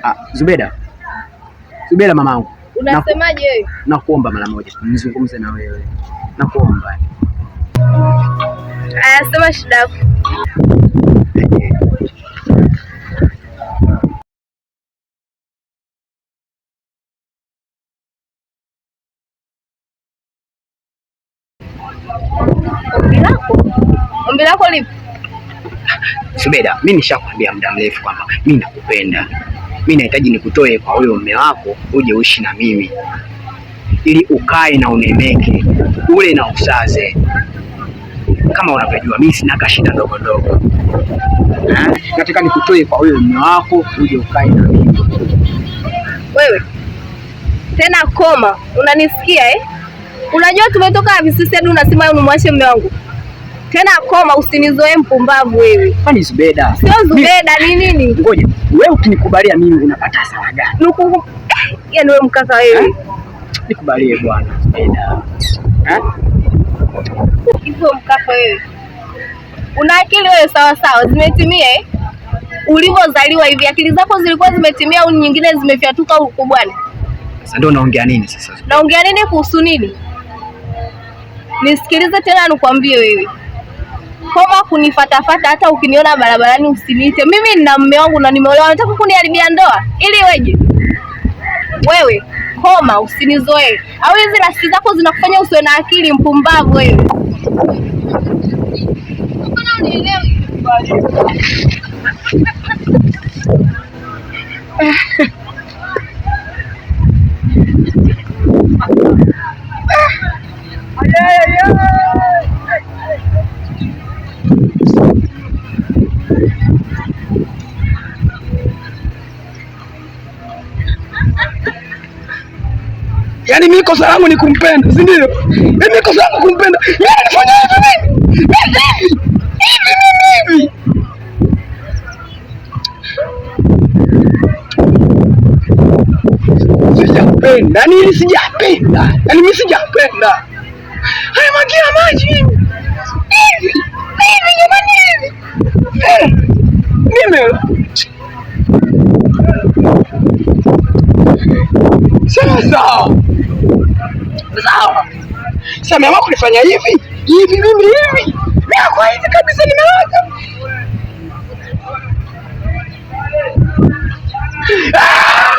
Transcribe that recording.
Ah, Zubeda. Zubeda mamangu. Unasemaje wewe? Nakuomba mara moja nizungumze na wewe. Nakuomba. Aya, sema shida yako. Ombi lako? Ombi lako lipi? Zubeda, mimi nishakwambia muda mrefu kwamba mimi nakupenda. Mimi nahitaji nikutoe kwa huyo mume wako uje uishi na mimi ili ukae na unemeke, ule na usaze. Kama unavyojua mimi sina shida ndogo ndogo. Nataka nikutoe kwa huyo mume wako uje ukae na mimi. Wewe tena koma, unanisikia eh? Unajua tumetoka visisi hadi unasema unimwache mume wangu. Tena koma, usinizoee mpumbavu wewe. Kwani Zubeda? Sio Zubeda, ni nini? Ngoja, wewe ukinikubalia mimi unapata hasara gani? Nuku yaani wewe mkaka wewe. Nikubalie bwana Zubeda. Eh? Hivyo mkaka wewe. Una akili wewe sawa sawa, zimetimia eh? Ulivyozaliwa hivi akili zako zilikuwa zimetimia au nyingine zimefyatuka ukubwani? Sasa ndio naongea nini sasa? Naongea nini kuhusu nini? Nisikilize tena nikwambie wewe. Koma kunifatafata, hata ukiniona barabarani usiniite. Mimi nina mume wangu na nimeolewa, unataka kuniharibia ndoa ili weje? Wewe koma, usinizoee. Au hizi rafiki zako zinakufanya usiwe na akili, mpumbavu wewe. Mbona unielewi? Yaani mimi kosa langu ni kumpenda, si ndio? Mimi kosa langu kumpenda. Mimi nifanya hivi mimi. Mimi hivi. Hivi mimi hivi. Sijapenda. Yaani hili sijapenda. Yaani mimi sijapenda. Haya magia maji mimi. Hivi. Hivi jamani hivi. Eh, mimi sawa sawa. Sawa. Sasa ameamua kunifanya hivi hivi mimi hivi. Mimi kwa hivi kabisa nimewaza. Ah!